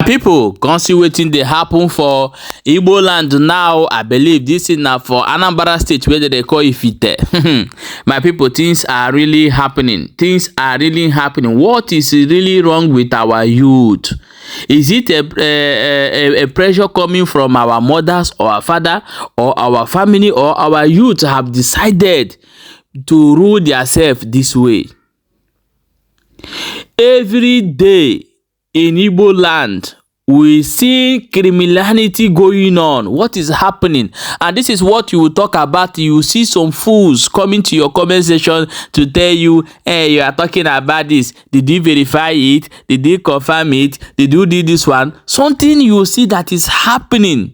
people, come see wetin dey happen for Igbo land now. I believe this is now for Anambra State where they call Ifite. My people, things are really happening. Things are really happening. What is really wrong with our youth? Is it a pressure coming from our mothers or our father or our family, or our youth have decided to rule themselves this way? Every day in Igbo land, we see criminality going on. What is happening? And this is what you will talk about. You see some fools coming to your comment section to tell you, hey, you are talking about this. Did you verify it? Did you confirm it? Did you do this one? Something you will see that is happening.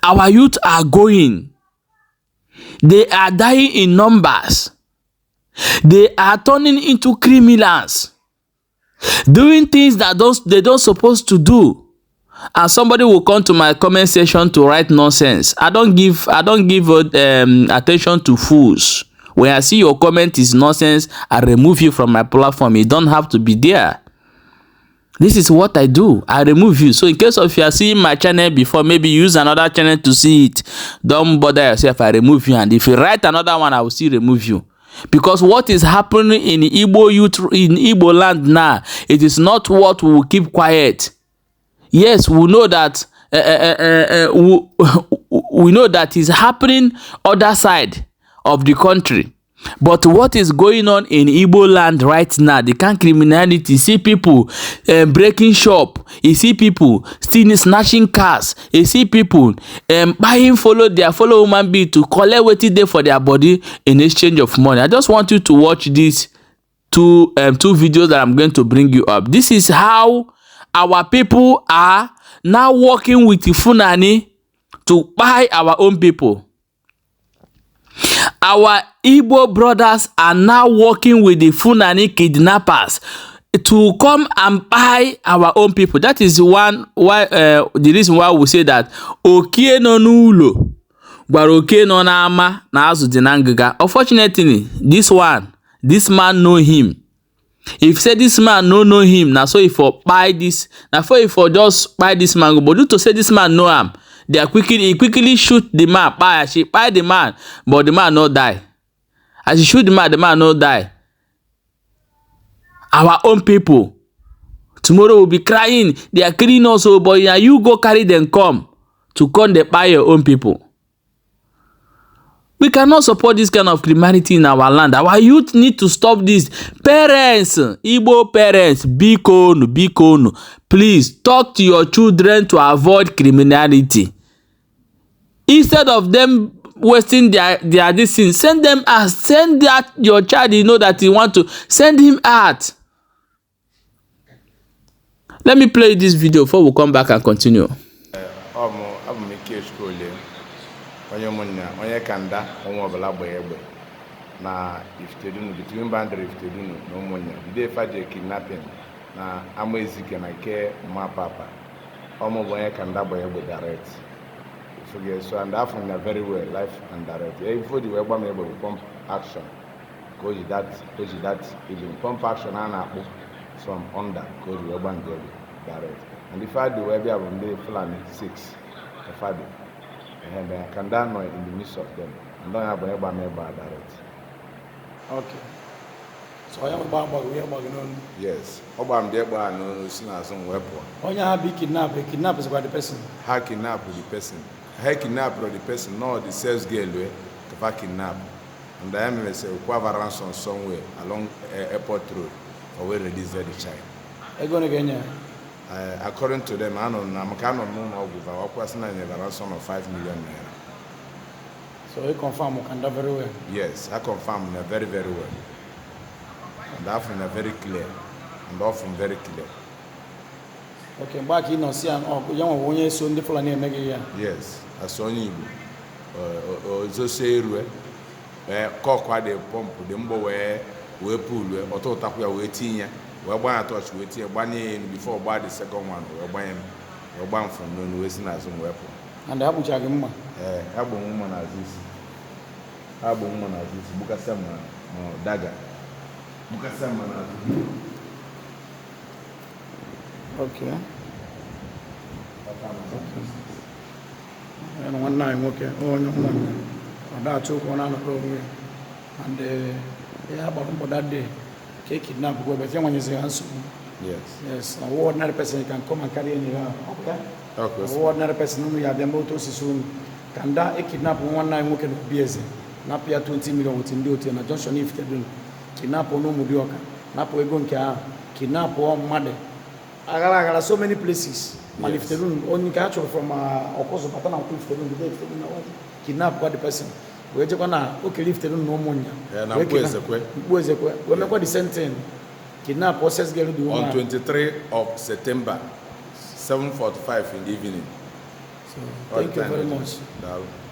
Our youth are going. They are dying in numbers. They are turning into criminals, doing things that they don't supposed to do. And somebody will come to my comment section to write nonsense. I don't give attention to fools. When I see your comment is nonsense, I remove you from my platform. You don't have to be there. This is what I do. I remove you. So in case of you are seeing my channel before, maybe use another channel to see it. Don't bother yourself. I remove you. And if you write another one, I will still remove you. Because what is happening in Igbo youth, in Igbo land now, it is not what we will keep quiet. Yes, we know that we know that is happening other side of the country. But what is going on in Igbo land right now, the kind of criminality, you see people breaking shop, you see people stealing, snatching cars, you see people buying their fellow human being to collect what they for their body in exchange of money. I just want you to watch these two videos that I'm going to bring you up. This is how our people are now working with the Fulani to buy our own people. Our Igbo brothers are now working with the Fulani Kidnàppêrs to come and buy our own people. That is the reason why we say that okie no n'ulo gwara okie no n'ama na azụ dị na ngịga. Unfortunately, this man know him. If say this man no know him, na so if buy this, na for if just buy this man, but due to say this man know him, he quickly shoot the man. She buy the man, but the man no die. As he shoot the man no die. Our own people tomorrow will be crying. They are killing us, but you go carry them come to come they buy your own people. We cannot support this kind of criminality in our land. Our youth need to stop this. Parents, Igbo parents, bikonu, please talk to your children to avoid criminality. Instead of them wasting their this thing, send them out. Send that your child, you know that you want to send him out. Let me play this video before we come back and continue. Onye kanda onwe obala gbe na iftedunu between boundary iftedunu no monya dey faje kidnapping na amazike na ke ma papa omo onye kanda gbe direct so and that from very well life and direct if for the way gba me pump action cause that even pump action na akpo from under cause we gba direct and if I do we be abon dey Fulani 6 if I do and I can down in the midst of them. And don't have a direct. Okay. So I am about yes. Obam Deba no some weapon. When you have kidnap is by the person. How kidnap the person? How kidnap the person? No, the sales girl to kidnap. And the MLS will have a ransom somewhere along airport road or where release the child. I go again. According to them, I don't know. I'm kind of known with our person and a ransom of 5 million naira. So you confirm Okanda very well? Yes, I confirm very, very well. And often very clear. And often very clear. Okay, back in Ocean, young one year soon, the Fulani Mega. Yes, I saw you. Say, cock why they pump, the mbo where we pull, or told Takuya waiting. We're going to touch with you before buy the second one. We're buying from no wasting as a weapon. And the Abu Jagima. Abu woman as this. Abu woman as this. Bukasama dagger. Bukasama as this. Okay. And one night, okay. Oh, no, no. That took one hour away. And yeah, but that day, kidnap, but when you say answer. Yes. Yes, an ordinary person can come and carry any okay. Okay. An ordinary person who have the motor soon can that a kidnap one night working with BS. Napia 20 million within duty and a junction if they do. Kidnap no Mudioka. Napo Egonka, kidnap or mother. I got so many places. And if they don't only catch from of course, but now if they don't kidnap what the person. We're gonna okay if they don't know money. And I'm going to we're not the same thing. Kidnap process girl do on 23 of September, 7:45 in the evening. So thank you very much.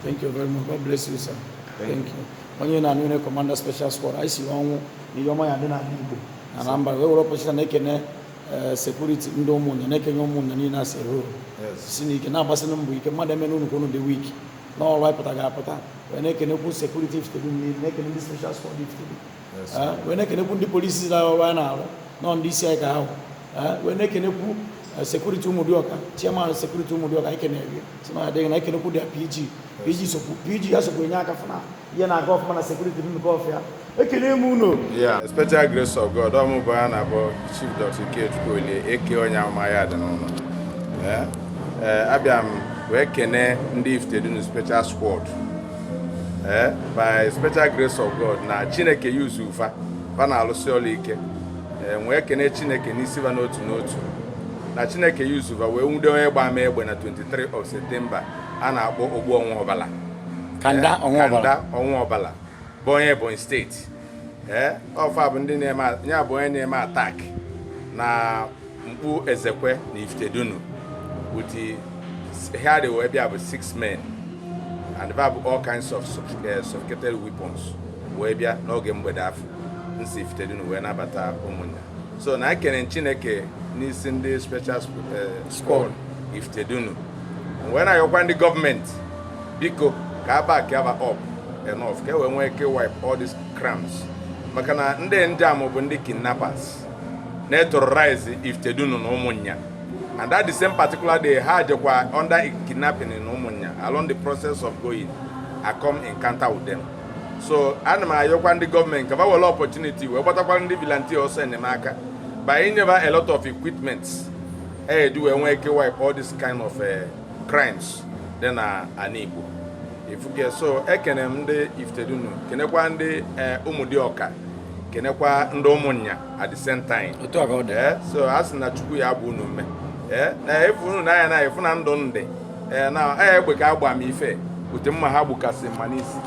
Thank you very much. God bless you, sir. Thank you. When you're a new commander special squad, I see one you might have done Igbo. And I'm by way opposition security ndo mun na kenyo mun na ni na se ro. Yes. Sini ke na basa no mbu ke madam no no no the week. Na all right pata ga pata. When ke no security if do ni na ke no special squad if do. Yes. When ke no the police da wa na no ndi si ka ha. When ke no security mu doka. Chairman security mu doka ke na wi. Sima de na ke no the PG. PG so PG aso ko nya ka fana. Ye na go fana security mu go fa. Yeah, special grace of God. I'm going to Chief Dr. K. Eke Onyamaya. Abiam, where can if they do special squad? By special grace of God, na Chineke use Ufa, Pana Losiolike, and where can Chineke Nisiva note? Na Chineke use Ufa, where we don't have me when 23 of September, and I go Obala. Kanda Onwabala. Bonn State. Of ndị na-eme nya bụ onye na-eme attack na mkpu ezekwe na Iftedunu with here they were about 6 men and they have all kinds of sophisticated weapons wee bịa n'oge mgbede afọ nsi Iftedunu wee nabata ụmụnna so na ekene Chineke n'isi ndị special squad Iftedunu when I open the government biko ka back up enough ka we nwee ke wipe all these crimes maka na ndị njam bụ ndị kidnappers na terrorize Iftedunu na ụmụnnya and that the same particular day ha jekwa under kidnapping in ụmụnnya along the process of going I come encounter with them so ana m ayọkwa ndị government ka ba were opportunity wee gbatakwa ndị vigilante also enyemaka by never a lot of equipment do we nwee ke wipe all this kind of crimes then an Igbo if you get so ekene m ndị Iftedunu kenekwa ndị Ụmụdịọka kenekwa ndị ụmụnnya at the same time so asị na Chukwu ya bụ unu mme na efunu na ya na efuna ndụ ndị na egbe ka agba m ife ute mma ha gbukasị mma n'isi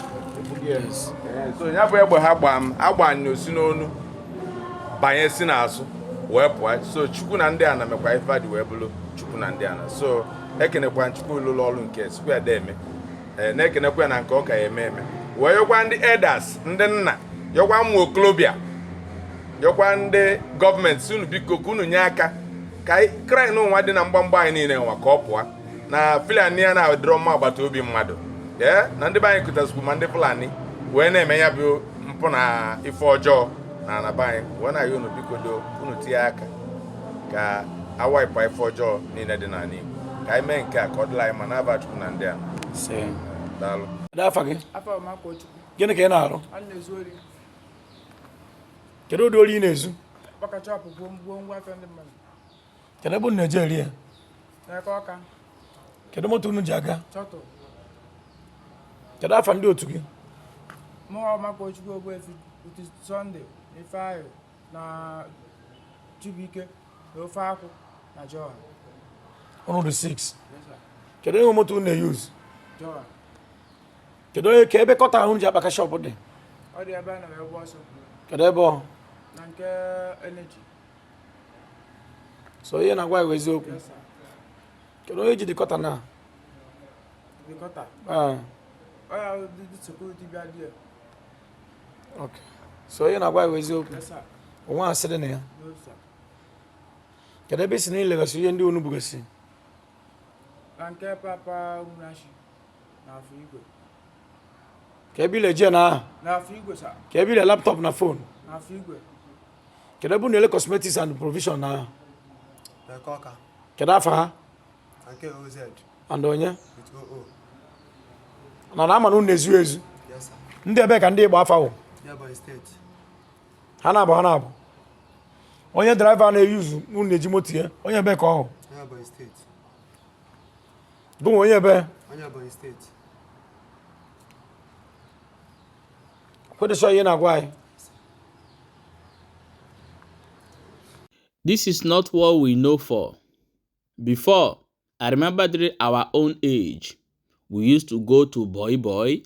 so ya bụ egbe ha agba m osi n'onu banye si n'azụ wee pụọ so Chukwu na ndị a na mekwa ife adị wee bụrụ Chukwu na ndị a na so ekenekwa Chukwu lụrụ ọrụ nke sikwa ya eme na-ekenekwa na nke ọ ka eme wee yọkwa ndị elders ndị nna yọkwa ụmụ okolobịa yọkwa ndị gọọmenti si unu biko ka unu nye aka ka kraị na ụnwa dị na mgbamgba anyị niile nwa ka ọ pụọ na Fulani ya na-adịrọ mma agbata obi mmadụ na ndị be anyị kụtasịkwu ma ndị Fulani wee na-eme ya bụ mpụ na ife ọjọọ na anaba anyị wee na ya unu biko do unu tinye aka ka awaipa ife ọjọọ niile dị n'ala Igbo ka anyị mee nke a ka ọ dịla anyị ma na-aba Chukwu na ndị a daalụ. Dafa gị? Afọ m akwa Chukwu. Gịnị ka ị na-arụ? A na-ezu ori. Kedu ụdị ori ị na-ezu? Ọkacha ọpụ gbuo ngwa afọ ndị mmadụ. Kedu ebe unu na-eje eri ya? N'aka Ọka. Kedu moto unu ji aga? Chọtụ. Kedu afa ndị otu gị? Mụnwa makwa Chukwu Ogbuefi uti Sunday Ifeanyị na Chibuike na ofe akwụ na Joha. Unu dị 6. Kedu ihe moto unu na-eyuzu? Joha. Kedu onye ka ebe kọta ahụ ji akpaka shop dị? Ọ dị ebe a na ebe ọsọ. Kedu ebe ọ? Na nke energy. So ihe na-agwa iwe eziokwu. Yes, sir. Kedu onye ji dị kọta na? The cutter. Ah. Oh, yeah, the security bịa there. Okay. So ihe na-agwa iwe eziokwu. Yes, sir. Onwe asị dị na ya. No, sir. Kedu ebe isi na ilegasị ihe ndị unu bugasị? Na nke Papa Umunashi na afọ igwe. Ka ebe ile je na Na afọ igwe, sir. ka ebe ile laptop na phone. Na afọ igwe. Kedu ebe unu ele cosmetics and provision na Koka. Kedu afa ha? Nke OZ. And onye? With OO. Na ama na unu ezu ezu. Yes, sir. Ndị ebe ka ndị Igbo afa wụ. Yaba State. Ha na-abụ. Onye driver na-eyuzu unu eji moto ya. Onye ebe ka ọ hụ. Yaba State. Bụ onye ebe? Yaba State. Kwede so ihe na-agwa anyị. This is not what we know for. Before, I remember during our own age, we used to go to boy.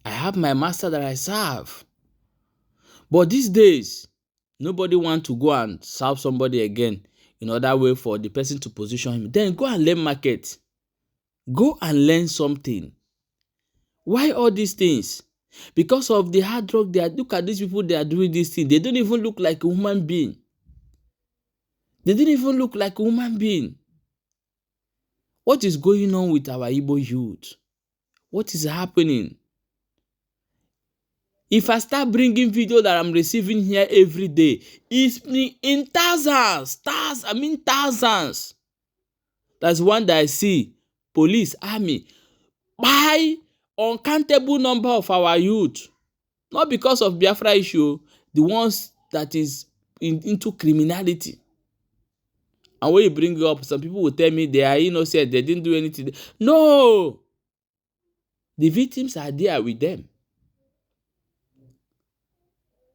I have my master that I serve. But these days, nobody wants to go and serve somebody again in order way for the person to position him. Then go and learn market. Go and learn something. Why all these things? Because of the hard work they are. Look at these people, they are doing this thing. They don't even look like a human being. They didn't even look like a human being. What is going on with our Igbo youth? What is happening? If I start bringing video that I'm receiving here every day, it's in thousands. Thousands. That's one that I see. Police, army, buy uncountable number of our youth. Not because of Biafra issue, the ones that is into criminality. And when you bring it up, some people will tell me they are innocent, they didn't do anything. No! The victims are there with them.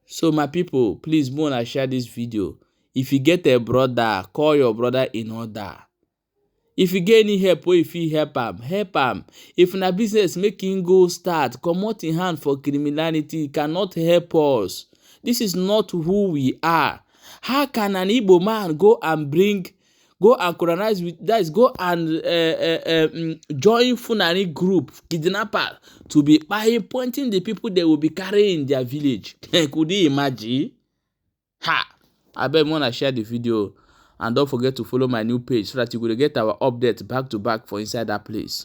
So my people, please go and share this video. If you get a brother, call your brother in order. If you get any help, or if you help him. If na business making go start, come out in hand for criminality, cannot help us. This is not who we are. How can an Igbo man go and colonize with that? Go and join Fulani group kidnapper to be pointing the people they will be carrying in their village. Could you imagine? I bet wanna share the video and don't forget to follow my new page so that you will get our updates back to back for inside that place.